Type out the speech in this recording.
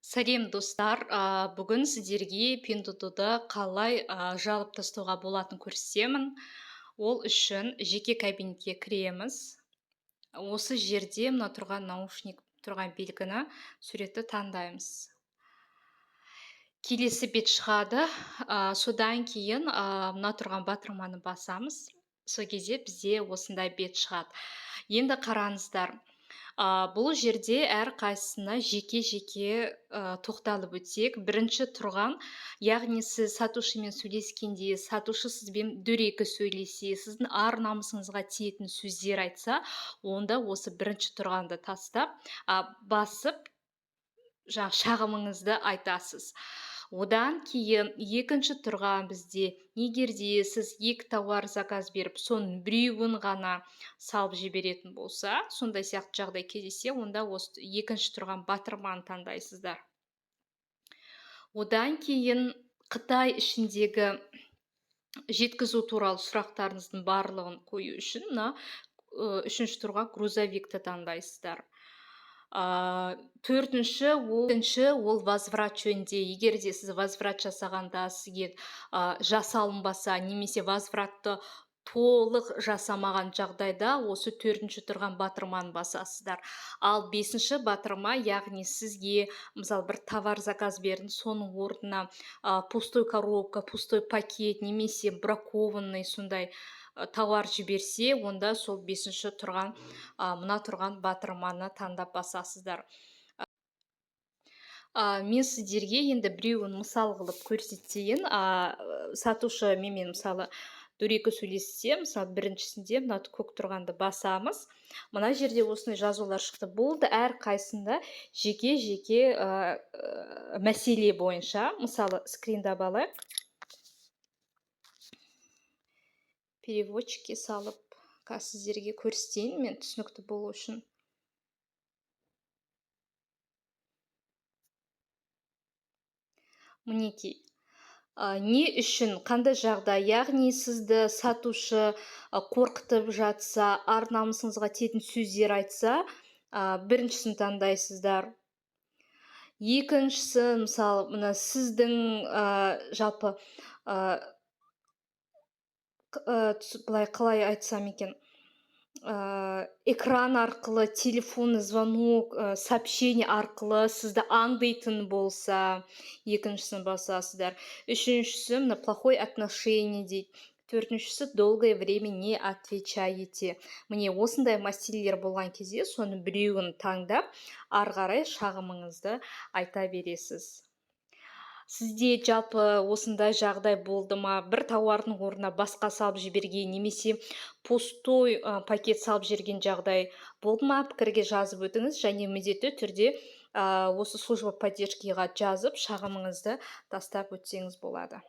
Сәлем, достар! Бүгін сіздерге Пиндуодуода қалай жалып тастауға болатынын көрсетемін. Ол үшін жеке кабинетке кіреміз. Осы жерде мына тұрған наушник тұрған белгіні, суретті таңдаймыз. Келесі бет шығады. Содан кейін мына тұрған батырманы басамыз. Сол кезде бізде осындай бет шығады. Енді қараңыздар. Бұл жерде әрқайсысына жеке-жеке тоқталып өтсек. Бірінші тұрған, яғни сіз сатушымен сөйлескенде, сатушы сізбен дөрекі сөйлесе, сіздің ар намысыңызға тиетін сөздер айтса, онда осы бірінші тұрғанды тастап, басып, жаңа шағымыңызды айтасыз. Одан кейін екінші тұрған бізде, егер де сіз екі тауар заказ беріп, соның біреуін ғана салып жіберетін болса, сондай сияқты жағдай кездессе, онда осы екінші тұрған батырманы таңдайсыздар. Одан кейін Қытай ішіндегі жеткізу туралы сұрақтарыңыздың барлығын қою үшін мына үшінші тұрған грузовикті таңдайсыздар. Төртінші ол возврат жөнінде. Егер де сіз возврат жасағанда сізге жасалынбаса немесе возвратты толық жасамаған жағдайда, осы төртінші тұрған батырманы басасыздар. Ал бесінші батырма, яғни сізге мысалы бір товар заказ бердіңіз, соның орнына пустой коробка, пустой пакет немесе бракованный сондай тауар жіберсе, онда сол бесінші тұрған, мына тұрған батырманы таңдап басасыздар. Мен сіздерге енді біреуін мысал қылып көрсетейін. Сатушы менімен мысалы дөрекі сөйлессе, мысалы біріншісінде мына көк тұрғанды басамыз. Мына жерде осындай жазулар шықты. Болды, әрқайсысында жеке-жеке мәселе бойынша, мысалы, скриндап алайық. Переводчикке салып, қазір сіздерге көрсетейін мен түсінікті болу үшін. Мінекей. Не үшін, қандай жағдай, яғни сізді сатушы қорқытып жатса, ар намысыңызға тиетін сөздер айтса, біріншісін таңдайсыздар. Екіншісі, мысалы, мына сіздің, жалпы, былай қалай айтсам екен, экран арқылы, телефонный звонок, сообщение арқылы сізді аңдитын болса, екіншісін басасыздар. Үшіншісі, мына плохое отношение дейді. Төртіншісі, долгое время не отвечаете. Міне, осындай мәселелер болған кезде соның біреуін таңдап, ары қарай шағымыңызды айта бересіз. Сізде жалпы осындай жағдай болды ма? Бір тауардың орнына басқа салып жіберген немесе пустой пакет салып жіберген жағдай болды ма? Пікірге жазып өтіңіз және міндетті түрде осы служба поддержкиға жазып, шағымыңызды тастап өтсеңіз болады.